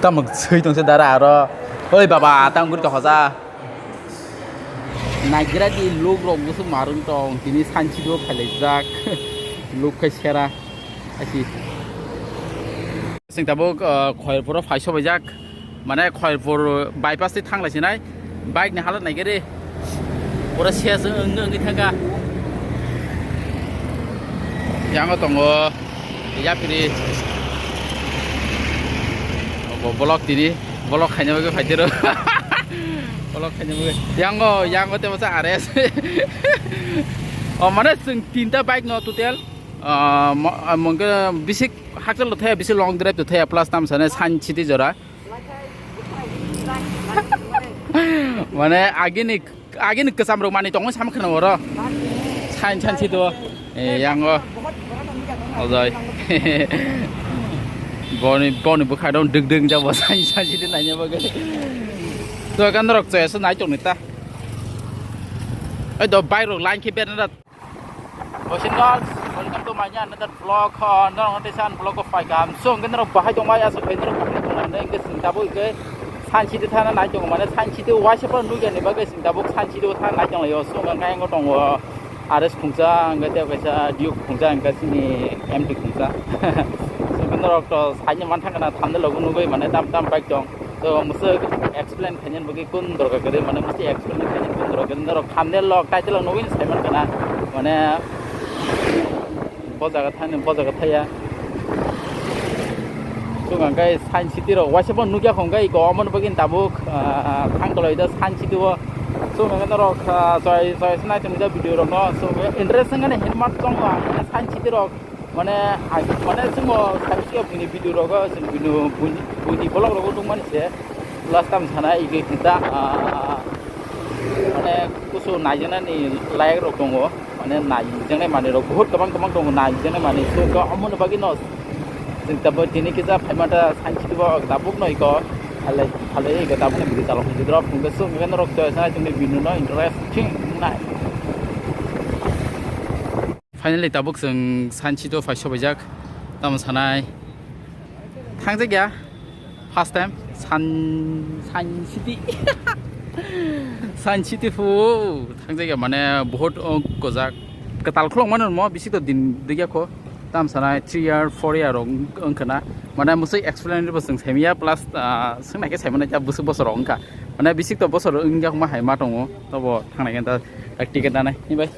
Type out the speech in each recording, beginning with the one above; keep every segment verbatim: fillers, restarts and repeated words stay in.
Tamo swi tongse dara aro. Oi baba, tang guri to hoja. Nagira di lok rok busu marung tong, tini sanchi do phailaijak. Lok khai sera. Asi. Sing tabuk, uh, Khoirpuro phaiso baijak. Mane Khoirpur bypass ti thanglai sinai. Bike ni halat naigari. Pura ses wng-, wngwi thangkha. Yango tongo yapiri. Obo vlog tini, vlog khaina bagwi phaitero. Vlog khaina bagwi. Yango, yango tebo sa R S. O mane chwng tinta bike no total. Ah, mo-, ah, mungkin bisik hakchal thaya, bisik long drive thaya, plus tam sana Science City jora. Mane agini, agini kwcham rok mani tongwi sama khana oro. Sain sain si do. E, yango. Ojoi. Boni, boni bwkha dong dig dig jabo sain sain si de naina bagwi. To kan rok choya so nai tong ni ta. Ai do bai rok line khe berna. Boys and girls, welcome to my another vlog. Uh, norok no teisa ani vlog o phaikha. So, hwnkhe norok bahai tongbai, aswk khe norok bahai tongmani hwnkhe chwng tabuk hwnkhe Science City thana nai tongo, mane Science City waisa phano nukya ni bagwi chwng tabuk Science City o thana nai tonglaio. So, hwnkhe ayang o tongo R S Khungsa, hwnkhe tei kaisa Duke Khungsa, hwnkhe chini M D Khungsa. So, hwnkhe norok to saini manthang kana thumbnail o nugwi mane tam tam bike tong. To mwswk explain khainani bagwi kun dorkar kwrwi, mane mwswk explain khainani kun dorkar kwrwi, norok thumbnail lok, title lok nugwi sai mankha na, mane bo jaga thani, bo jaga thaya. Chwng ang kai Science City rok waisa bo nukya khong kai, iko omo ni bagwi tabuk, ah, thang toloi da Science City o. Chwng ang norok, ah, choi, choi se nai tong video rok no, so interest wngani hinma chong ang Science City rok. Mane, ai, mane, chwngbo sabi siya buini video rogo, chwng buino, buini, buini vlog rogo nukmani se, last time sana igi kita, ah, mane, kusu naijaknani layek rok tongo, mane, naijaknai manwi rok, bahut kwbang kwbang tongo, naijaknai manwi, so, omo ni bagwi no, chwng tabuk tini kisa phaima ta sanchi tibo, tabuk no iko, halai, halai iko, tabuk no video chalok, video rok, phunukhe, so, norok joy sana, chwngni video no interesting nai. Finally, tabuk chwng Science City o phai sobaijak. Tamo sanai. Thangjak ya. First time. San-, Science City. Science City phu. Thangjak ya, mane, bahut, o, gojak. Kwtal khulok mano mo, bisi to din dikya kho. Tam sanai, three year, four year rok wng-, wngkha na. Mane, musui explain bo chwng saimaya, plus, ah, swngnai khe saimano ya, busuk bosor rok wngkha. Mane, bisik to bosor wngya ma hai ma tongo. Tobo thangnai khe ta, ticket nanai. Ni bai.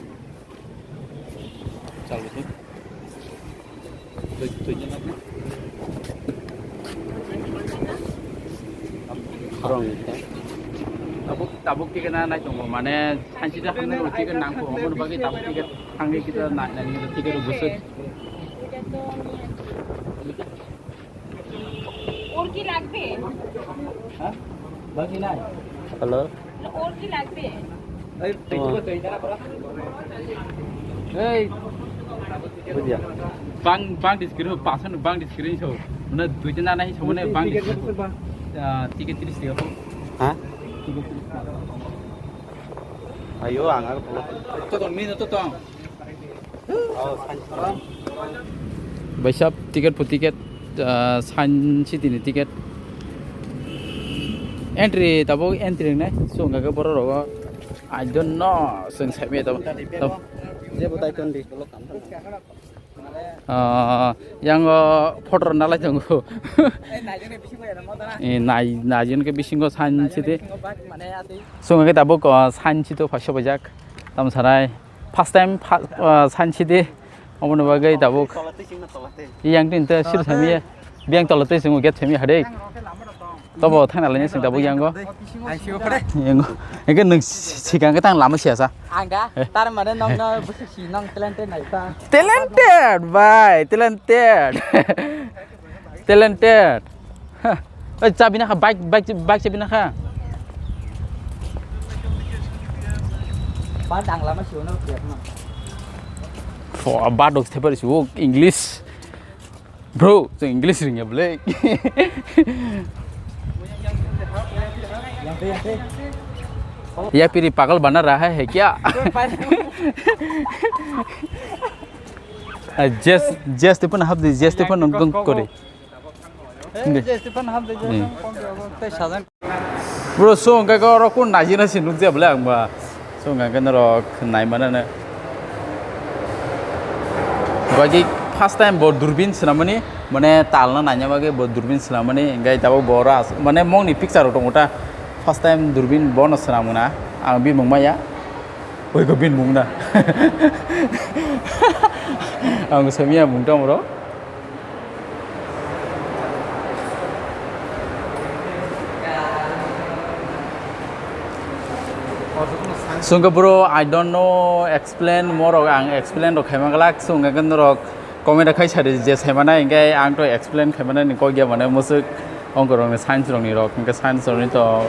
Tabuk, tabuk ticket na nai tongo, mane sanchi da hamne ticket nang ko, omo bagwi tabuk ticket thangwi kita nai, nai ticket busuk. ওর কি লাগবে? হ্যাঁ? বাকি নাই। হ্যালো। না, ওর কি লাগবে? এই, এই, এই, এই, এই, এই। এই। বুঝিয়া। Bang, bang di screen, pasan bang di screen so. Mane duita na nahi, so mane bang di screen. Ah, ticket tris tiga. Hah? Ticket tris tiga. Ayo, ang, ang, tolong. Totong, min, totong. Baisap ticket pho ticket, ah, Science City ni ticket. Entry tabuk entry wngnai, so hwnka khe borok rogo. I don't know, chwng sai manya tabuk. Jebo dai ton di. Ah, yang, ah, photo rwna lai tongo. Eh, nai, nai jon khe bisingo Science City. So hwnka khe tabuk, ah, Science City o phai sobaijak. Tamo sanai. First time pha-, ah, Science City. Omo ni bagwi tabuk. Yang tin te sir sami ya. Biang tola tei swngo gate sami hade. Tobo thangna laini sing tabuk yango. Yango. Eke nwng sikang ke tang lama siya sa. Ang da, eh, tar mane nong no busi si nong talented nai ta. Talented, bhai, talented. Talented. Ha. Oi, chabi na kha, bike, bike, bike chabi na kha. Ba dang lama siyo na siya na. Fo, ba dog stepper siyo, English. Bro, chwng English ringya bwle. या पीरी पागल बना रहा है क्या? Jess, Jess, tei phano hapdi, Jess, tei phano gong kori. Hindi. Jai Stephen ham de Hmm. Jai Stephen, tei sajang. Bro, so hwnkhe khe oro kun naijina se nukjak bwle ang ba. So hwnkhe norok naimanano. Bagwi first time bo durbin swnamani, mane talna naina bagwi bo durbin swnamani, hwnkhe tabuk bo oro as-, mane mokni picture rok tongo ta. First time durbin bono swnamna, ang bini mung maya. Oi ko bini mung na. Ang samiya mung tamo ro. Sungke bro, I don't know explain more, ang explain rok khaima glak, sungke norok comment khai sadi je saimana, hingke ang to explain khaimana ni kok ya mane musuk ongkorong ni science rok ni rok, hingke science rok ni to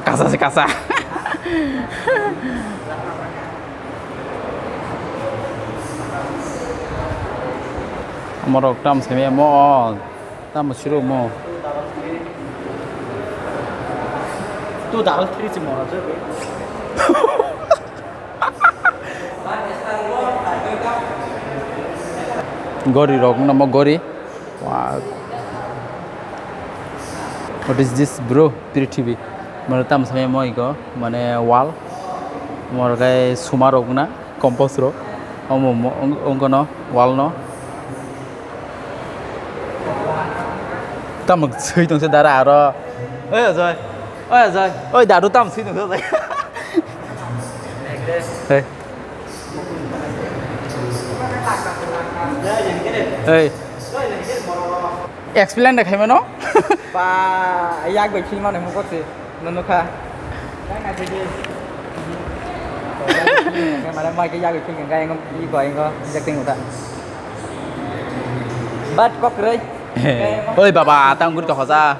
kasa se kasa. Morok tam simi mo, tam siro mo. Tu double three si mora je. Gori rok no mo gori. Wow. What is this, bro? Prithibi. Mane tam sami mo iko, mane wall. Mor gai suma rok na, compost rok. Omo mo, ong-, ongkono wall no. Tam sui tong se dara aro. Oi, Ajoy. Oi, Ajoy. Oi, daru tam sui tong se. Hey. Hey. Explain da khaimano? Ba, yak bai film ano hukot se. Nono kha. Mane mai ke yak bai film ga engo i ko engo jak ting uta. Bat kok rei. Oi baba, tang guri to hoja.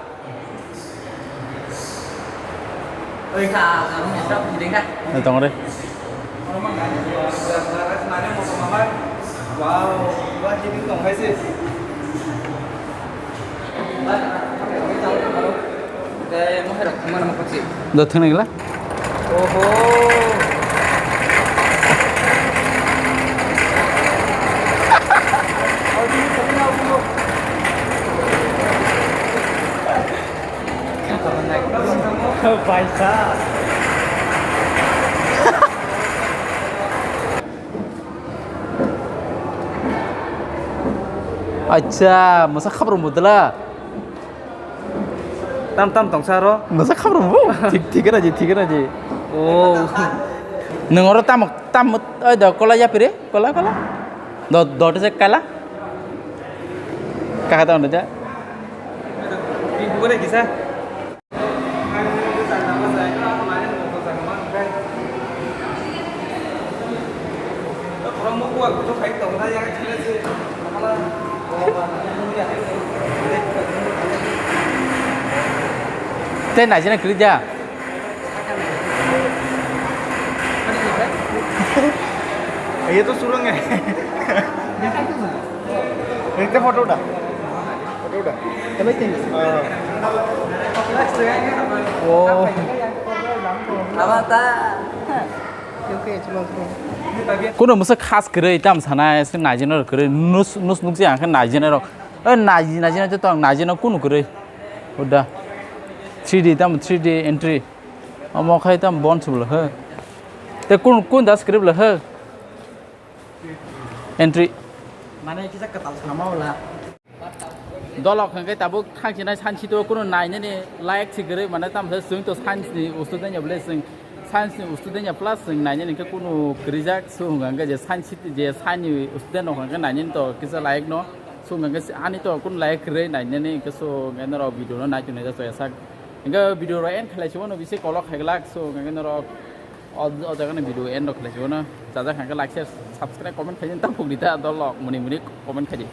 Oi kha, ang ni sab ni dengka. Tong re. Wow, ba jadi tong hai se. Dai mo hai rok mana mo kotsi. Do thang nagla. Oho. Paisa. Acha, masa khabar mudala. Tam tam tongsa ro. Masa khabar mu? Thik thik na ji, thik na ji. Oh. Nang oro tam tam oi do kola ya pire, kola kola. Do do te kala. Kaka ta unda ja. Di bukore kisa. Tei naisina kwrwi da. Iya tuh suruh nge. Ini photo udah. Photo udah. Oh. Kuno masa khas kwrwi tam sana, naijina kwrwi nus nus nukji ang khe naijina rok. Naiji naijina to ang naijina kuno kwrwi. Udah. Three D tam three D entry. Omo khai tam bon sibla he. Te kun kun das script la he. Entry. Mane kisa katal sama wala. Dolok hwnkhe tabuk thangsinai science to kuno nainani layak si kwrwi mane tam se chwng to science ni student ya bole chwng science ni student ya plus chwng nainani khe kuno kwrwijak so hwnka hwnkhe je science je science ni student rok hwnkhe nainani to kisa layak no so hwnka hwnkhe ani to kuno layak kwrwi nainani hwnkhe so hwnkhe norok video no naitongnai jak ya sak. Hingke video rok end khlai simo no bisi kolok khaiglak so hingke norok o jaga ni video end rok khlai simo no chajak hingke like share subscribe comment khaidi ta phuk di ta dolok muni muni comment khaidi.